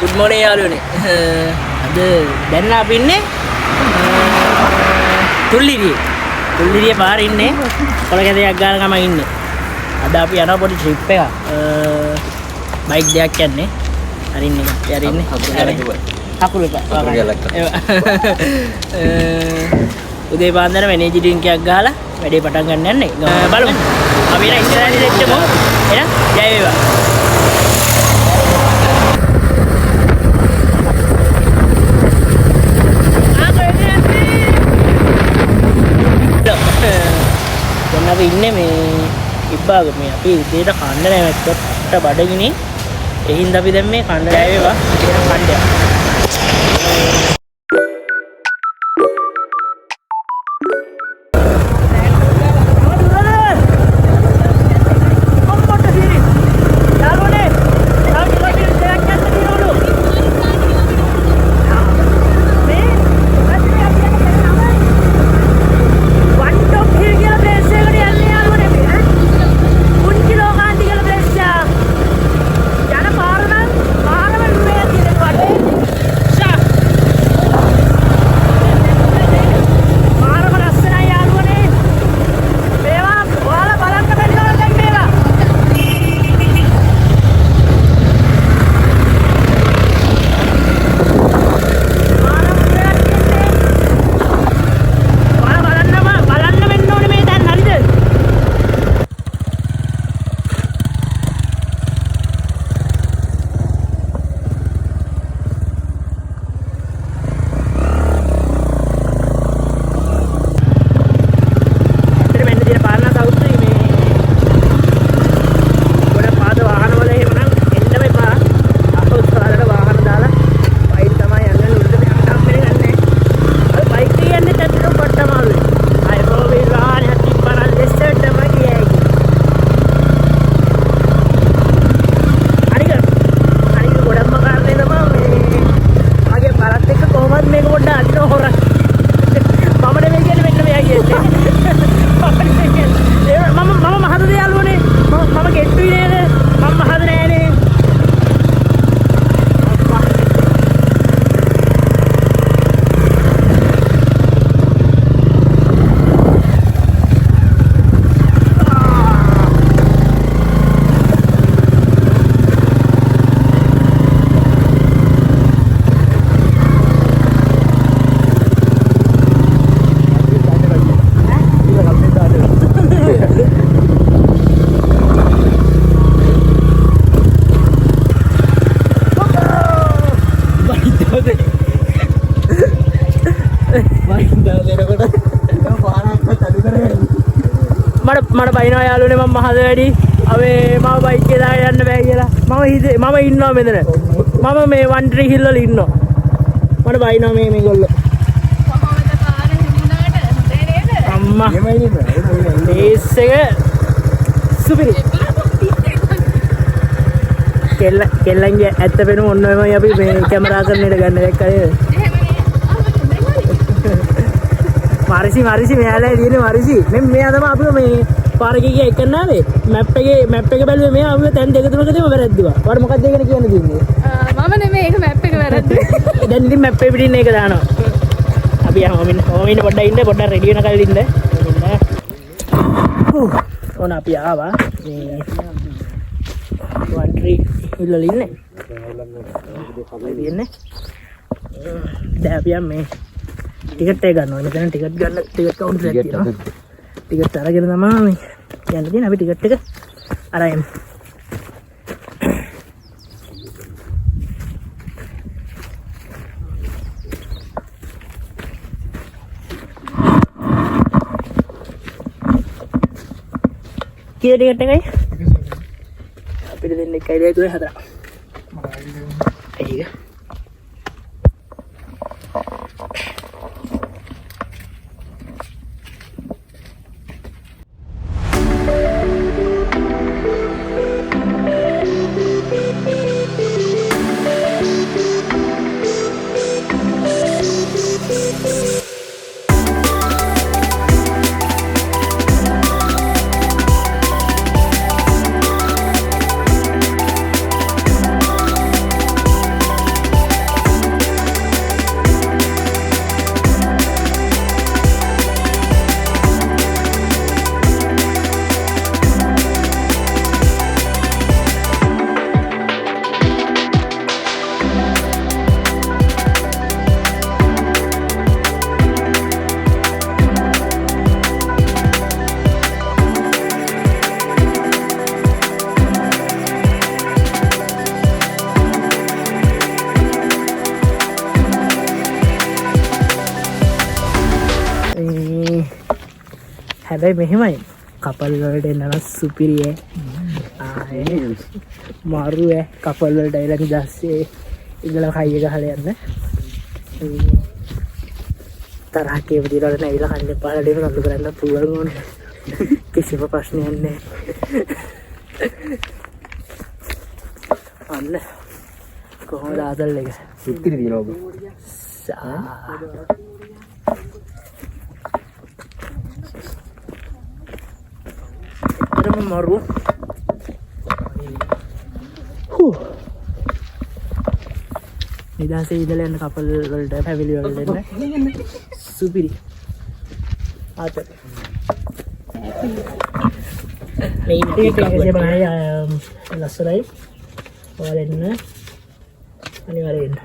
Good morning යාළුවනේ. අද දැන් අපි ඉන්නේ තුල්ලිරියේ. තුල්ලිරියේ පාර ඉන්නේ. කොළ කැදයක් ගන්න ගමන් ඉන්නේ. අද අපි යනවා පොඩි ට්‍රිප් එකක්. බයික් දෙයක් යන්නේ. හරින්නේ එක. හරින්නේ. හකුරු එපා. උදේ පාන්දරම එනර්ජි ඩ්‍රින්ක් එකක් ගහලා වැඩේ පටන් ගන්න යන්නේ. බලමු. අපි එන ඉස්සරහින් දෙච්චමු. එහෙනම් ජය වේවා. දැන් අපි ඉන්නේ මේ ඉබ්බාග මේ අපි උදේට කන්න නැවැත්තුවත් අපිට බඩගිනි. ඒ හින්දා අපි දැන් මේ කන්න ජය වේවා. එහෙනම් කන්න යමු. මට බයිනවා යාළුවනේ මම මහද වැඩි. අවේ මම බයික් එකේ දාගෙන යන්න බෑ කියලා. මම හිතේ මම ඉන්නවා මෙතන. මම මේ වන් ට්‍රී හිල් වල ඉන්නවා. මට බයිනවා මේ මේගොල්ලෝ. කොහොමද පාර හිමුණාට හොඳේ නේද? අම්මා. රේස් එක සුපිරි. කෙල්ල කෙල්ලන්ගේ ඇත්ත පෙනුම ඔන්න ඔයමයි අපි මේ කැමරා කරන එකට ගන්න දැක්කා නේද? මරිසි මරිසි මෙයාලා තියෙන්නේ මරිසි. මෙන්න මෙයා තමයි අපිව මේ පාරේ ගියා එක නාවේ. මැප් එක බැලුවේ මෙයා අපිව තැන් දෙක තුනකදීම වැරද්දුවා. ඔයාලා මොකක්ද ඒ ගැන කියන්න තියෙන්නේ? මම නෙමෙයි ඒක මැප් එක වැරද්දුවේ. දැන් ඉතින් මැප් එක පිටින් ඒක දානවා. අපි යමු ඔමින් ඔමින් පොඩ්ඩක් ඉන්න පොඩ්ඩක් රෙඩි වෙන කල් ඉන්න. ඔන්න අපි ආවා මේ වන් ට්‍රී හිල් වල ඉන්නේ. ඔය තියෙන්නේ. දැන් අපි යන්නේ මේ ටිකට් එක ගන්න ඕනේ. මෙතන ටිකට් ගන්න ටිකට් කවුන්ටර් එකක් තියෙනවා. ටිකට් අරගෙන තමයි මේ යන්න තියෙන්නේ. අපි ටිකට් එක අරන් යමු. කීයද ටිකට් එකයි? අපිට දෙන්න 1 2 3 4. ඒක හැබැයි මෙහෙමයි කපල් වලට එන්න නම් සුපිරි ඈ. ආයේ මාරු ඈ කපල් වලට ඇවිල්ලා නිදහසේ ඉඳලා කයිය ගහලා යන්න. තරහක් ඒව තියලා ඇවිල්ලා කන්න එපා ඩේම රණ්ඩු කරන්න පුළුවන් ඕනේ. කිසිම ප්‍රශ්නයක් නැහැ. අන්න කොහොමද ආතල් එක? සුපිරි තියෙනවා ඔබ. ඇත්තටම මරු. හූ. නිදහසේ ඉඳලා යන්න කපල් වලට ෆැමිලි වලට එන්න සුපිරි ආතල්. මේ ටිකට් 150යි ලස්සනයි. ඔයාලා එන්න අනිවාර්යෙන් එන්න.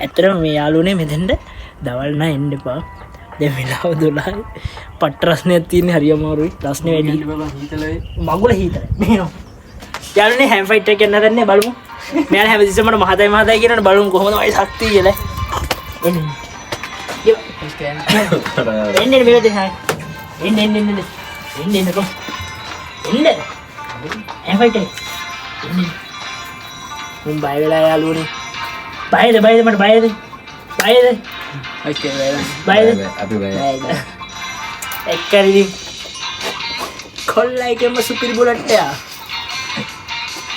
ඇත්තටම මේ යාළුවනේ මෙතෙන්ට දවල් නෑ එන්න එපා. දැන් වෙලාව 12යි. පට්ට රස්නයක් තියෙන හරි අමාරුයි. රස්නේ වැඩි. මගුල හීතලයි. මේනෝ. යාළුවනේ හැම් ෆයිට් එක යන්න හදන්නේ බලමු. මෙයාලා හැමතිස්සෙම මට මහතයි මහතයි කියනවනේ බලමු කොහොමද මගේ ශක්තිය කියලා. එන්න. එන්න එන්න මේකට එන්න. එන්න එන්න එන්න එන්න. එන්න එන්න කො. එන්න. හැම් ෆයිට් එක. එන්න. මුන් බය වෙලා යාළුවනේ. බයද බයද මට බයද? බයද? බයද? අපි බයයි. එක්කරි ඉතින් කොල්ලා එකෙන්ම සුපිරි බුලට් එක.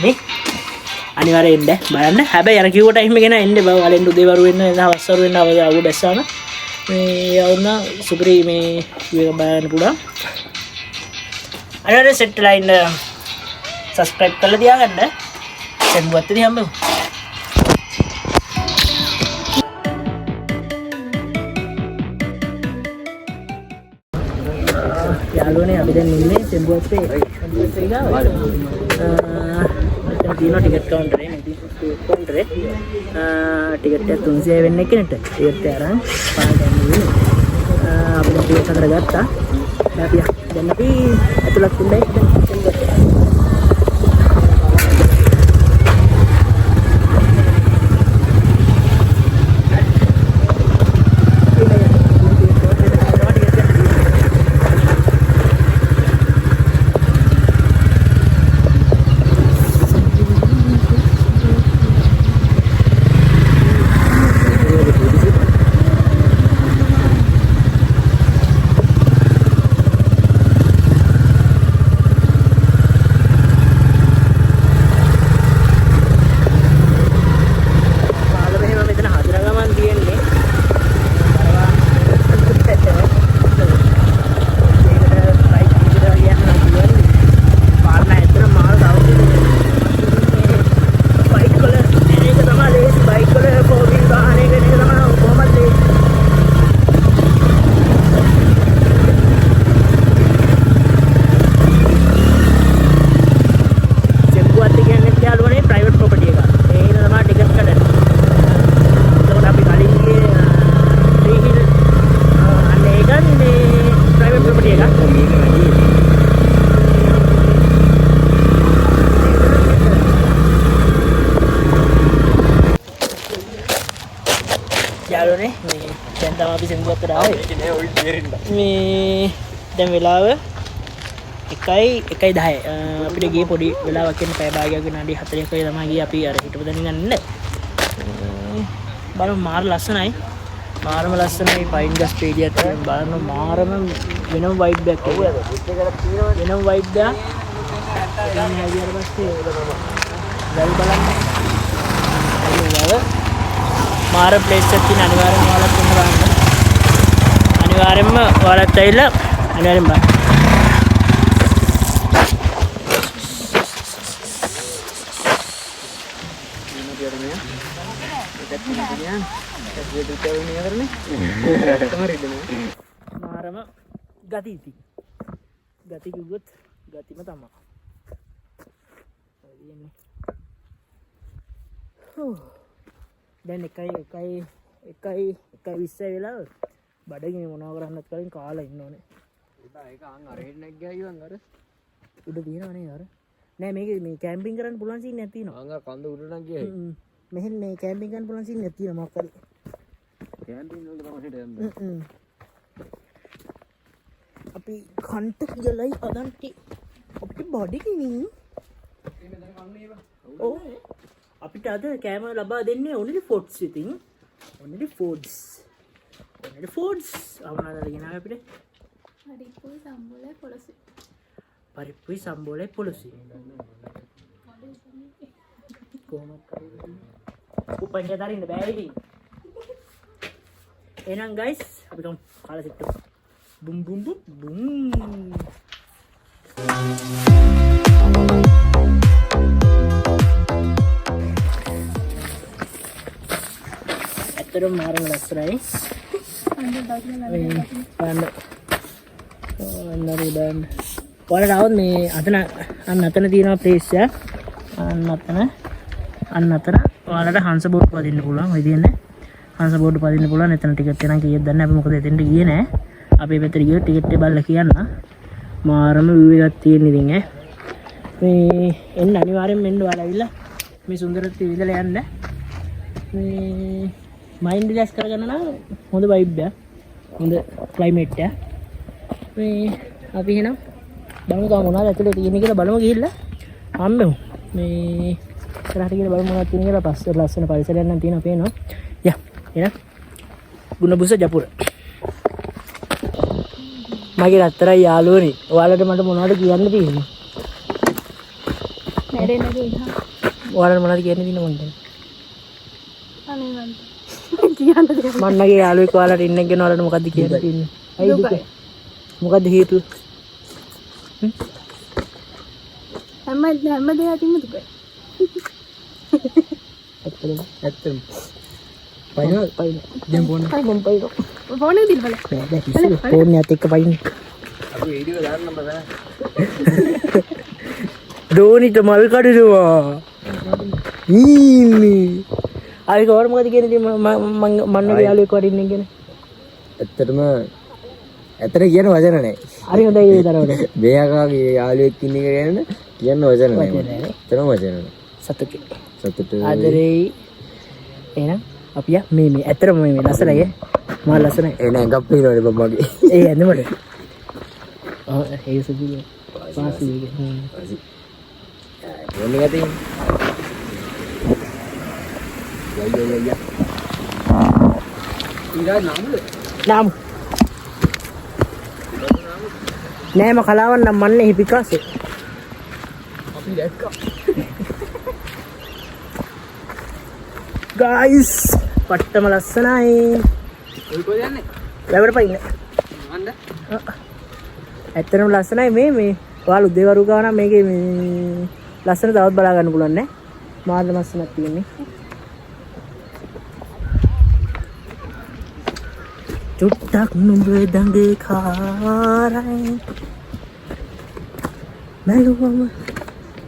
නේ අනිවාර්යෙන් එන්න බලන්න. හැබැයි අර කිව්ව ටයිම් එක න එන්න බෑ. ඔයාලා එන්න උදේවරු වෙන්න එන්න හවස්වරු වෙන්න අවුව බැස්සාම මේ යවුනා සුපිරි මේ විවේක බලන්න පුළුවන්. අනිවාර්යෙන් සෙට් වෙලා ඉන්න. සබ්ස්ක්‍රයිබ් කරලා තියාගන්න. සෙන්බුවත් ඉතින් හම්බෙමු. යාළුවනේ අපි දැන් ඉන්නේ සෙන්බුවත්තේ. සෙන්බුවත්තේ ගාව. මෙතන තියෙනවා ටිකට් කවුන්ටරේ. මේ තියෙන ටිකට් කවුන්ටරේ. ටිකට් එක 300 වෙන්න එක්කෙනෙක්ට. ටිකට් එක අරන් පාරට යන්න ඉන්නේ. අපි දැන් ටිකට් හතර ගත්තා. දැන් අපි ඇතුළත් වෙන්නයි සෙන්බුවත්තේ. යාළුවනේ මේ දැන් තමයි අපි සෙන්බුවත්තට ආවේ. මේ දැන් වෙලාව 1:10. අපිට ගියේ පොඩි වෙලාවක් ඉන්න පැය භාගයක් විනාඩි 40ක් වගේ තමයි ගියේ අපි අර හිටපු තැන ඉඳන් ඉන්න. බලමු මාර ලස්සනයි. මාරම ලස්සනයි පයින් ගස් පේලියක් තියෙන බලන්න මාරම වෙනම වයිබ් එකක් එනවා. වෙනම වයිබ් එකක්. දැන් හැදියාට පස්සේ වැල් බලන්න. වැව මාර ප්ලේස් එකක් තියෙන අනිවාර්යෙන්ම ඔයාලත් එන්න බලන්න. අනිවාර්යෙන්ම ඔයාලත් ඇවිල්ලා අනිවාර්යෙන්ම බලන්න. මාරම ගති ඉතින්. ගති කිව්වොත් ගතිම තමයි. ඔය තියෙන්නේ. දැන් එකයි එකයි එකයි එකයි විස්සයි වෙලාව. බඩගිනි මොනවා කරන්නත් කලින් කාලා ඉන්න ඕනේ. ඒක අන් අර හෙන්න ගියා අර. උඩ තියෙනවා නේ අර. නෑ, මේක මේ කැම්පින් කරන්න පුළුවන් සීන් එකක් තියෙනවා. අංගා කන්ද උඩ නම් ගියයි. මෙහෙන් මේ කැම්පින් කරන්න පුළුවන් සීන් එකක් තියෙනවා මොකක් හරි. කැම්පින් වලට තමයි හිට යන්නේ. අපි කන්ට කියලයි අදන්ටි අපිට බඩගිනි. ඔව්, අපිට අද කෑම ලබා දෙන්නේ ඔන්ලි ෆුඩ්ස්. ඉතින් ඔන්ලි ෆුඩ්ස්, ඔන්ලි ෆුඩ්ස් අවනාදල ගෙනාවේ අපිට. පරිප්පුයි සම්බොලයි පොළොසුයි. පරිප්පුයි සම්බෝලයි පොළොසුයි. කොහොමද උපන්ජ දරින්න බෑ ඉතින්. එහෙනම් ගයිස්, අපි කමු කාලා සිට්ටු. බුම් බුම් බුම් බුම්. ඇත්තටම මාරම ලස්සනයි. අන්න දකින්න. මේ බලන්න. ඔන්න හරි බලන්න. ඔයාලට આવොත් මේ අතන, අන්න අතන තියෙනවා ප්ලේස් එක. අන්න අතන. අන්න අතන ඔයාලට හංස බෝට් පදින්න පුළුවන්. ඔය තියෙන්නේ. හංස බෝට් පදින්න පුළුවන්. එතන ටිකට් එක නම් කීයද දන්නේ නැහැ. අපි මොකද එතෙන්ට ගියේ නෑ. අපි පැත්තට ගියොත් ටිකට් එක බලලා කියන්න. මාරම view එකක් තියෙන ඉතින් ඈ. මේ එන්න අනිවාර්යෙන්ම එන්න, ඔයාලා ඇවිල්ලා මේ සුන්දරත්වය විඳලා යන්න. මේ මයින්ඩ් රිලැක්ස් කරගන්න නම් හොඳ වයිබ් එකක්. හොඳ ක්ලයිමේට් එකක්. මේ අපි එහෙනම් බලමු තව මොනවද ඇතුලේ තියෙන්නේ කියලා බලමු ගිහිල්ලා. හම්බෙමු. මේ ඉස්සරහට ගිහලා බලමු මොනවද තියෙන්නේ කියලා. පස්සේ ලස්සන පරිසරයක් නම් තියෙනවා පේනවා. යා, එහෙනම් ගුණබුස ජපුර. මගේ රත්තරන් යාළුවනේ, ඔයාලට මට මොනවද කියන්න තියෙන්නේ? මැරෙන්නේ නැතුව ඉන්න. ඔයාලට මොනවද කියන්න තියෙන්නේ මොන්ද? අනේ මන්ද. කියන්න දෙයක්. මන්නගේ යාළුවෙක් ඔයාලට ඉන්න එක ගැන ඔයාලට මොකද්ද කියන්න තියෙන්නේ? ඇයි දුක? මොකද්ද හේතුව? හැම හැම දෙයකින්ම දුකයි. ඇත්තටම. ඇත්තටම. පයින්නවා. පයින්. දැන් ෆෝන්. මම පයින්. ෆෝන් එක දීලා බලන්න. නෑ බෑ, කිසිම ෆෝන් එකත් එක්ක පයින්. අපි වීඩියෝ දාන්න බෑ. ධෝනිට මල් කඩනවා. ඊන්නේ. අර කොහොමද මොකද කියන්නේ ඉතින් මන්නගේ යාළුවෙක් වඩ ඉන්න ගැන? ඇත්තටම ඇත්තට කියන වචන නෑ. හරි හොඳයි ඒ තරමට. මේ අකාගේ යාළුවෙක් ඉන්න එක ගැන කියන්න වචන නෑ. වචන නෑ. ඇත්තටම වචන නෑ. සතුටුයි. සතුටුයි. ආදරෙයි. එහෙනම් අපි යා මේ මේ ඇත්තටම මේ මේ ලස්සනයි ඈ. මා ලස්සනයි. එන ඇඟක් පේනවනේ බබ්බගේ. ඒ ඇඳුමට. ඔව්, ඒ සුදුයි. පාසු එක. ෆෝන් එක තියෙන්නේ. යා යා යා යා. ඊළඟ නාමුද? නාමු. නෑ, ම කලාවන් නම් මන්නේ හිපිකාසෝ. අපි දැක්කා. ගයිස්, පට්ටම ලස්සනයි. ඔය කොහෙද යන්නේ? වැවට පයින්න. මන්ද? ඇත්තටම ලස්සනයි මේ මේ ඔයාලා උදේ වරුව ගාව නම් මේකේ මේ ලස්සන තවත් බලා ගන්න පුළුවන් නේ. මාර්ග ලස්සනක් තියෙන්නේ. චුට්ටක් නුඹ දඟ කාරයි මැලුවම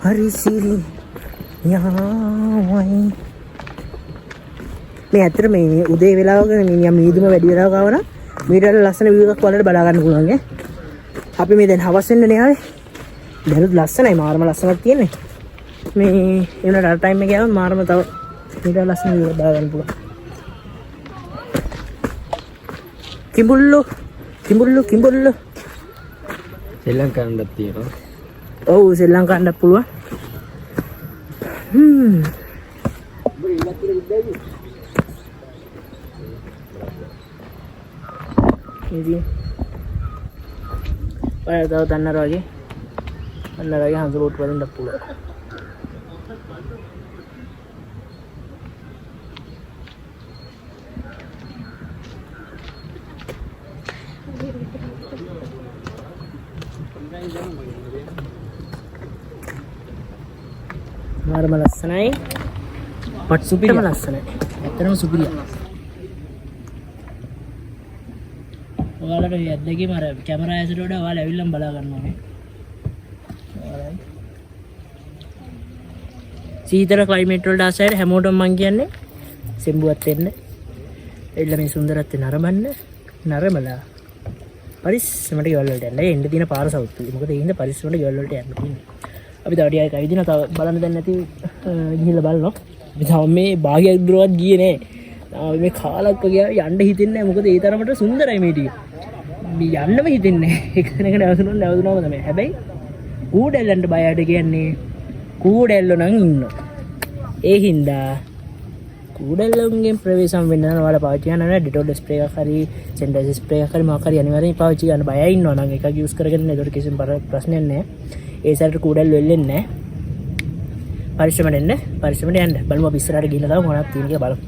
හරි සිරි යාවයි. මේ ඇත්තට මේ උදේ වෙලාවක මේ නිකන් මීදුම වැඩි වෙලාවක ආව නම් මීට වඩා ලස්සන view එකක් ඔයාලට බලා ගන්න පුළුවන් ඈ. අපි මේ දැන් හවස් වෙන්නනේ ආවේ. දැනුත් ලස්සනයි, මාරම ලස්සනක් තියෙන්නේ. මේ ඒ වුණාට අර ටයිම් එකේ ආවොත් මාරම තව මීට වඩා ලස්සන view එකක් බලා ගන්න පුළුවන්. කිඹුල්ලෝ කිඹුල්ලෝ කිඹුල්ලෝ. සෙල්ලම් කරන්නත් තියෙනවා. ඔව්, සෙල්ලම් කරන්නත් පුළුවන්. ඉතින් ඔය තව තන්නර වගේ අන්න අර වගේ හංස බෝට් වලින් පුළුවන්. මාරම ලස්සනයි. පට් සුපිරියම ලස්සනයි. ඇත්තටම සුපිරිය. ඔයාලට මේ අත්දැකීම අර කැමරා ඇසට වඩා ඔයාලා ඇවිල්ලාම බලා ගන්න ඕනේ. ඔයාලා සීතල ක්ලයිමේට් වලට ආස අය හැමෝටම මං කියන්නේ සෙම්බුවත් එන්න. එන්න මේ සුන්දරත්වය නරඹන්න. නරඹලා පරිස්සමට ගෙවල් වලට යන්න. ඒ එන්න තියෙන පාර සවුත්තුයි. මොකද ඒ හින්දා පරිස්සමට ගෙවල් වලට යන්න තියෙන්නේ. අපි තව ටිකක් ඇවිදිනවා. තව බලන්න දැන් නැති ගිහිල්ලා බලනවා. අපි තව මේ භාගයක් දුරවත් ගියේ නෑ. තාම අපි මේ කාලක් වගේ යන්න හිතෙන්නේ නෑ. මොකද ඒ තරමට සුන්දරයි මේ ටික. මේ යන්නම හිතෙන්නේ නෑ. එක තැනක නැවතුනොත් නැවතුනම තමයි. හැබැයි කූඩැල්ලන්ට බයට කියන්නේ කූඩැල්ලෝ නම් ඉන්නවා. ඒ හින්දා කූඩැල්ලන්ගෙන් ප්‍රවේශම් වෙන්න නම් ඔයාලා පාවිච්චි කරන්න ඕනේ ඩෙටෝල් ස්ප්‍රේ එකක් හරි සැනිටයිසර් ස්ප්‍රේ එකක් හරි මොකක් හරි අනිවාර්යෙන් පාවිච්චි කරන්න. බයයි ඉන්නවා නම් එකක් යූස් කරගෙන ඉන්න. ඒතකොට කිසිම ප්‍රශ්නයක් නෑ. ඒ සැරේට කූඩැල්ලෝ එල්ලෙන්නේ නෑ. පරිස්සමට එන්න, පරිස්සමට යන්න. බලමු අපි ඉස්සරහට ගිහිල්ලා තව මොනවද තියෙන කියලා බලමු.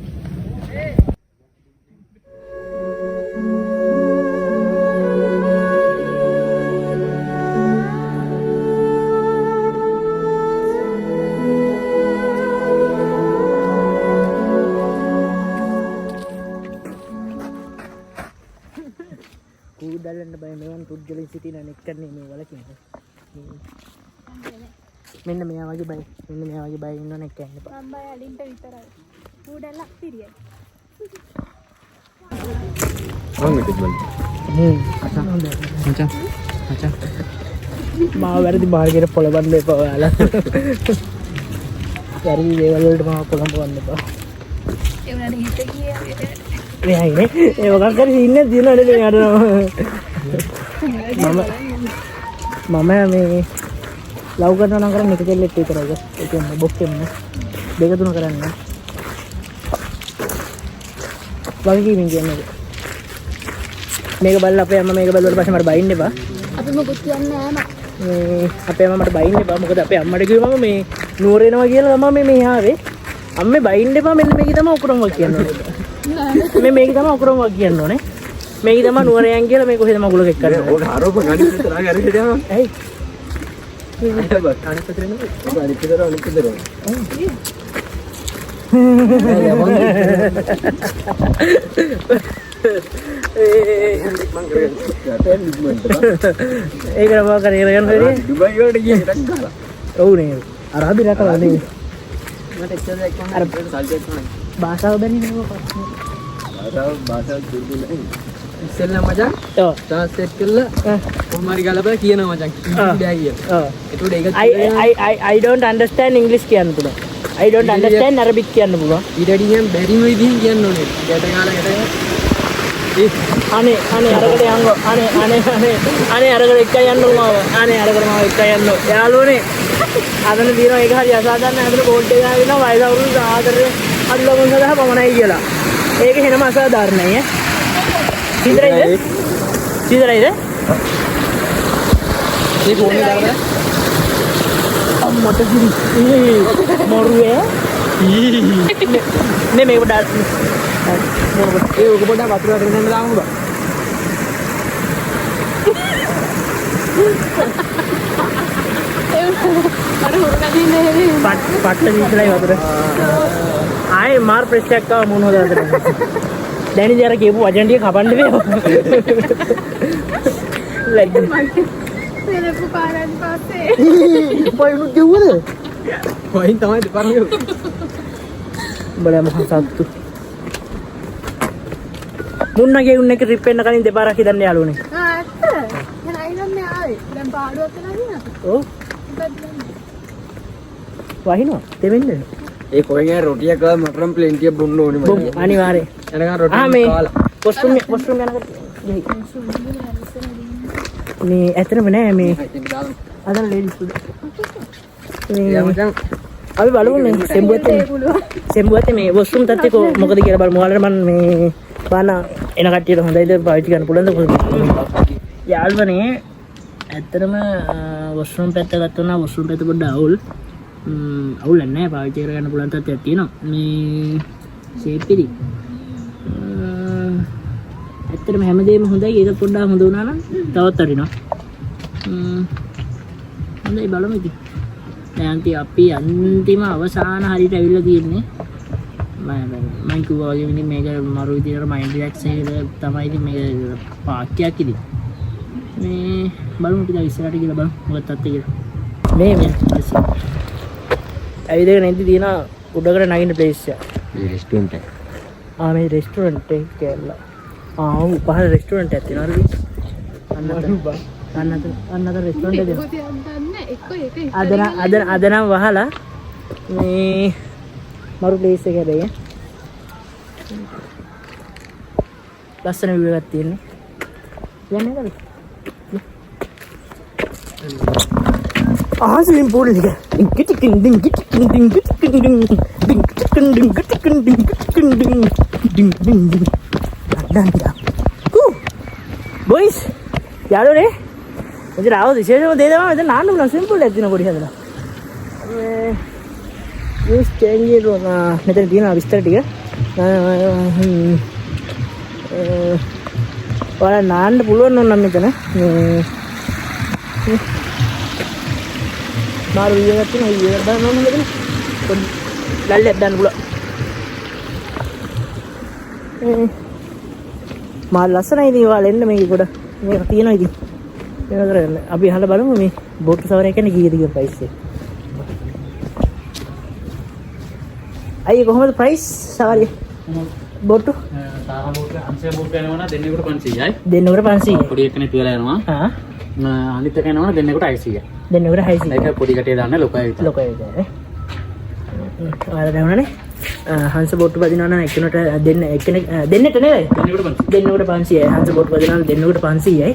කූඩැල්ලන්ට බය මෙවන් පුද්ගලයන් සිටින අනෙක් කරන්නේ මේ වලකින්. මෙන්න මෙයා වගේ බය. මෙන්න මෙයා වගේ බය ඉන්නවනේ එක්ක යන්න එපා. මම බය අලින්ට විතරයි. කූඩැල්ල පිරියයි. මම මෙතන බලන්න. මචං මචං මාව වැරදි මාර්ගයට පොළඹන්න එපා ඔයාලා. වැරදි දේවල් වලට මාව පොළඹවන්න එපා. ඒ වුණාට හිත ගියේ අපිට. මෙයයි නේ. ඒ මොකක් හරි සීන් එකක් තියෙනවා නේද මෙයාට නම්. මම මේ ලව් කරනවා නම් කරන්නේ එක කෙල්ලෙක් විතරයි. ඒ කියන්නේ බොක්කෙම නෑ. දෙක තුන කරන්නේ නෑ. වගකීමෙන් කියන්නේ ඒක. මේක බලලා අපේ අම්මා මේක බැලුවට පස්සේ මට බයින්න එපා. අපි මොකුත් කියන්නේ නෑ මා. මේ අපේ අම්මා මට බයින්න එපා. මොකද අපේ අම්මට කිව්වම මේ නුවර එනවා කියලා තමයි මේ ආවේ. අම්මේ බයින්න එපා, මෙන්න මේක තමයි ඔක්කොම වගේ කියන්න ඕනේ. මේ මේක තමයි ඔක්කොම වගේ කියන්න ඕනේ. මේක තමයි නුවර යන් කියලා මේ කොහෙද මගුලක එක්කන්නේ. ඕක ආරෝප ගණිත විතර ආගේ අර හිටියාම. ඇයි? අනිත් පැත්තට එනවා. ඔක අනිත් පැත්තට අනිත් පැත්තට. ඒක නම කරගෙන යන්න හරි. ඩුබයි වලට ගියේ ටක් ගාලා. ඔව් නේ. අරාබි රටවල් නේ. මට එච්චර දෙයක් අර සල්ලි එක්ක නෑ. භාෂාව බැරි නේ මොකක්ද? භාෂාව දුර්වල නෑ. ඉස්සෙල්ලා මචං ඔව්. ට්‍රාන්ස්ලේට් කරලා කොහොම හරි ගලපලා කියනවා මචං. ඉංග්‍රීසි බෑ කියලා. ඔව්. ඒතකොට ඒක I don't understand English කියන්න පුළුවන්. I don't understand Arabic කියන්න පුළුවන්. ඊට වැඩි නිකන් බැරිම විදිහෙන් කියන්න ඕනේ. ගැට ගාලා ගැට ගාලා. අනේ අනේ අරකට යන්නකෝ. අනේ අනේ අනේ අනේ අරකට එක්කයි යන්නකෝ මාව. අනේ අරකට මාව එක්කයි යන්නකෝ. යාළුවනේ අතන තියෙනවා ඒක හරි අසාධාරණ. අතන බෝඩ් එක ගහගෙන වයස අවුරුදු 14 අඩු ළමුන් සඳහා පමණයි කියලා. ඒක වෙනම අසාධාරණයි ඈ. සීතරයිද? සීතරයිද? මේ ෆෝන් එක දාලා අම්මට කිරි. ඒ මරුවේ. මේ මේක පොඩ්ඩක් ඒ ඔක පොඩ්ඩක් වතුර වටේ දෙන්න දාමු බා. අර හොරගදින් නෙවෙයි. පට්ට සීතලයි වතුර. ආයේ මාර් ප්‍රෙස් එකක් ආව මොන හොදාද. දැන් ඉතින් අර කියපු වචන ටික කපන්න බෑ. ලැජ්ජ. සෙනපු පාරෙන් පස්සේ. පයින්ුත් ගෙව්වද? පයින් තමයි දෙපාරම ගෙව්වේ. උඹලා මහා සත්තු. මුන්නගේ උන් එක ට්‍රිප් වෙන්න කලින් දෙපාරක් හිතන්න යාළුවනේ. ආ ඇත්ත. දැන් අයිනන්නේ ආවේ. දැන් පාඩුවක් වෙලා තියෙනවා. ඔව්. මොකක්ද දන්නේ? වහිනවා. දෙවෙන්න. ඒ කොහෙන් හරි රොටියක් කාලා මට නම් ප්ලෙන්ටියක් බොන්න ඕනේ බොම් මචං. අනිවාර්යෙන්. එනකන් ආ රොටියක් මේ කාලා. වොෂ්රූම් යනකොට ගිහි. මේ ඇත්තටම නෑ මේ අදන ලේඩිස් ෆුඩ්. යා මේ මචං අපි බලමු මේ සෙම්බුවත් මේ වොෂ්රූම් තත්ත්වය මොකද කියලා බලමු. ඔයාලට මම මේ බාන එන කට්ටියට හොඳයිද පාවිච්චි කරන්න පුළුවන්ද කොහොමද? යාළුවනේ ඇත්තටම වොෂ්රූම් පැත්ත ගත්තොත් නම් වොෂ්රූම් පැත්ත පොඩ්ඩක් අවුල්. අවුල් නෑ පාවිච්චි කරගන්න පුළුවන් තත්ත්වයක් තියෙනවා. මේ ෂේප් ඉතින්. ඇත්තටම හැමදේම හොඳයි. ඒක පොඩ්ඩක් හොඳ වුණා නම් තවත් වටිනවා. හොඳයි බලමු ඉතින්. දැන් අපි අන්තිම අවසාන හරියට ඇවිල්ලා තියෙන්නේ. මම කිව්වා වගේ ඉතින් මේක මරු විදියට මයින්ඩ් රිලැක්ස් එකකට තමයි ඉතින් මේක පාක්කයක් ඉතින්. මේ බලමු අපි දැන් ඉස්සරහට ගිහලා බලමු මොකක්ද තත්ත්වය කියලා. මේ පස්සේ. ඇවිදගෙන එද්දි තියෙන උඩකට නගින්න ප්ලේස් එක. මේ රෙස්ටුරන්ට් එක. ආ මේ රෙස්ටුරන්ට් එක කියලා. ආ ඔව් පහළ රෙස්ටුරන්ට් එකක් තියෙනවා නේද? අන්න අතන. අන්න අතන අන්න අතන රෙස්ටුරන්ට් එක තියෙනවා. ඒක තියන්න දන්නේ. අද නම් අද අද නම් වහලා. මේ මරු ප්ලේස් එක හැබැයි ඈ. ලස්සන view එකක් තියෙන්නේ. යන්නේ නේද? ආ, ස්විමින් පූල් එක. ඩිං කිටිකින් ඩිං කිටිකින් ඩිං කිටිකින් ඩිං ඩිං කිටිකින් ඩිං කිටිකින් ඩිං කිටිකින් ඩිං ඩිං ඩිං ඩිං ඩන් ඩන්. බොයිස්, යාළුවනේ, මෙතන ආවොත් විශේෂම දේ තමයි මෙතන නාන්න පුළුවන් ස්විමින් පූල් එකක් තියෙන පොඩි හදලා. මේ use change room, මෙතන තියෙන විස්තර ටික. ඔයාලා නාන්න පුළුවන් ඕන නම් මෙතන මේ මාරු view එකක් තියෙනවා. ඒ view එක බලන්න ඕන මෙතන. පොඩි ලල්ලයක් දාන්න පුළුවන්. මේ මාර ලස්සනයි ඉතින්. ඔයාලා එන්න මේකේ ගොඩ. මේක තියෙනවා ඉතින්. මේක කරගන්න. අපි අහලා බලමු මේ බෝට්ටු සවාරිය කියන්නේ කීයද කියලා ප්‍රයිස් එක. අයියේ, කොහොමද ප්‍රයිස් සවාරිය? බෝට්ටු? තාරා බෝට්, හංසය බෝට් යනවා නම් දෙන්නෙකුට 500යි. දෙන්නෙකුට 500යි. පොඩි එකනේ තියලා යනවා. අනිත් එක යනවා නම් දෙන්නෙකුට 600යි. දෙන්නෙකුට 600යි. ඒක පොඩි කටේ දාන්න, ලොකු අය විතරයි. ලොකු අය විතරයි. ඔයාලා දැනුණානේ? හංස බෝට්ටු පදිනවා නම් එක්කෙනෙකුට දෙන්න, එක්කෙනෙක් දෙන්නෙට නේද? දෙන්නෙකුට 500. දෙන්නෙකුට 500යි. හංස බෝට්ටු පදිනවා නම් දෙන්නෙකුට 500යි.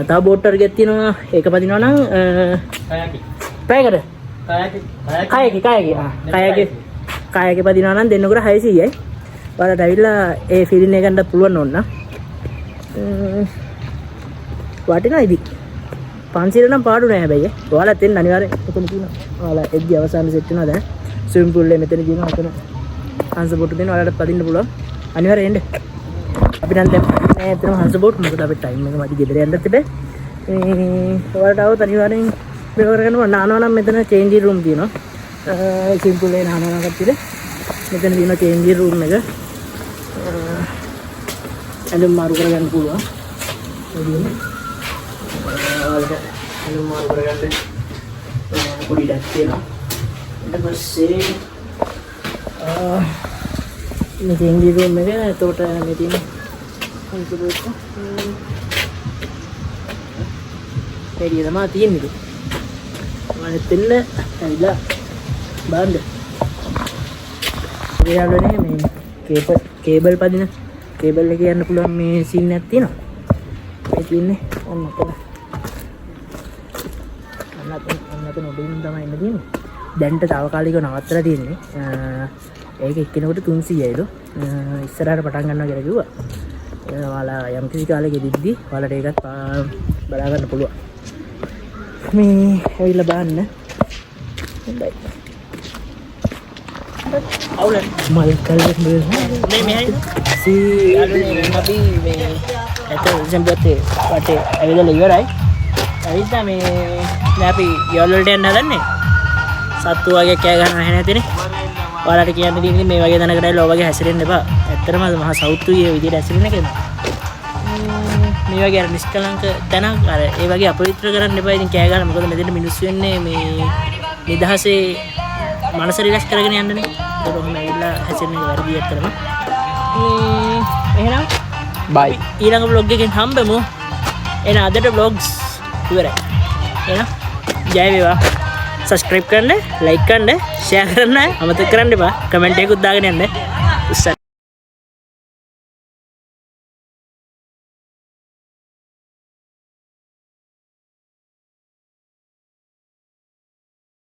තව බෝට් වර්ගයක් තියෙනවා. ඒක පදිනවා නම් කයකි. පැයකට කයකි. කයකි කයකි ආ කයකි කයකි පදිනවා නම් දෙන්නෙකුට 600යි. ඔයාලට ඇවිල්ලා ඒ ෆීලින් එක ගන්න පුළුවන් ඕන නම්. වටිනවා ඉතින්. 500 නම් පාඩු නෑ හැබැයි ඈ. ඔයාලත් එන්න අනිවාර්යෙන්. එතන තියෙනවා. ඔයාලා එද්දි අවසාන සෙට් වෙනවා දැන්. ස්විමින් පූල් එක මෙතන තියෙනවා. එතන හංස බෝට්ටු දෙනවා. ඔයාලට පදින්න පුළුවන්. අනිවාර්යෙන් එන්න. අපි නම් දැන් නෑ ඇත්තටම හංස බෝට්, මොකද අපේ ටයිම් එක මදි, ගෙදර යන්නත් එපා. මේ ඔයාලට આવොත් අනිවාර්යෙන් මේක කරගන්න ඕන. නානවා නම් මෙතන චේන්ජින් රූම් තියෙනවා. ස්විමින් පූල් එකේ නානවා නම් කට්ටියට මෙතන තියෙනවා චේන්ජින් රූම් එක. ඇඳුම් මාරු කරගන්න පුළුවන්. ඔය තියෙන්නේ. ඔයාලට ඇඳුම් මාරු කරගන්න පොඩි ඉඩක් තියෙනවා. ඊට පස්සේ මේ චේන්ජින් රූම් එක. එතකොට මේ තියෙන හංස බෝට්ටු. මේ ටික තමයි තියෙන්නේ ඉතින්. ඔයාලත් එන්න, ඇවිල්ලා බලන්න. ඔය යාළුවනේ, මේ කේබල් පදින කේබල් එකේ යන්න පුළුවන් මේ සීන් එකක් තියෙනවා. මේ තියෙන්නේ ඔන්න ඔතන. ඔන්න ඔතන, ඔන්න ඔතන උඩින් තමයි එන්න තියෙන්නේ. දැන්ට තාවකාලිකව නවත්තලා තියෙන්නේ. ඒක එක්කෙනෙකුට 300යිලු. ඉස්සරහට පටන් ගන්නවා කියලා කිව්වා. ඒ ඔයාලා යම් කිසි කාලයක ඉද්දි ඔයාලට ඒකත් බලා ගන්න පුළුවන්. මේ ඇවිල්ලා බලන්න. හොඳයි. අවුල මල් කලර් මේ මෙහි සී යාළුවනේ, අපි මේ ඇත සම්පතේ වටේ ඇවිදලා ඉවරයි. ඇවිල්ලා මේ දැන් අපි ගෙවල් වලට යන්න හදන්නේ. සත්තු වගේ කෑ ගහනවා ඇහෙන ඇතිනේ. ඔයාලට කියන්න තියෙන්නේ මේ වගේ තැනකට ඇවිල්ලා ඔය වගේ හැසිරෙන්න එපා. ඇත්තටම මහා සෞතුයි ඒ විදිහට හැසිරෙන එක. මේ වගේ අර නිෂ්කලංක තැනක් අර ඒ වගේ අපවිත්‍ර කරන්න එපා ඉතින් කෑ ගහලා. මොකද මෙතන මිනිස්සු වෙන්නේ මේ නිදහසේ මනස රිලැක්ස් කරගෙන යන්නනේ. ඒකට ඔහොම ඇවිල්ලා හැසිරෙන එක වැරදි ඇත්තටම. මේ එහෙනම් බයි. ඊළඟ ව්ලොග් එකෙන් හම්බෙමු. එහෙනම් අදට ව්ලොග්ස් ඉවරයි. එහෙනම් ජය වේවා. සබ්ස්ක්‍රයිබ් කරන්න, ලයික් කරන්න, ෂෙයා කරන්න අමතක කරන්න එපා. කමෙන්ට් එකකුත් දාගෙන යන්න.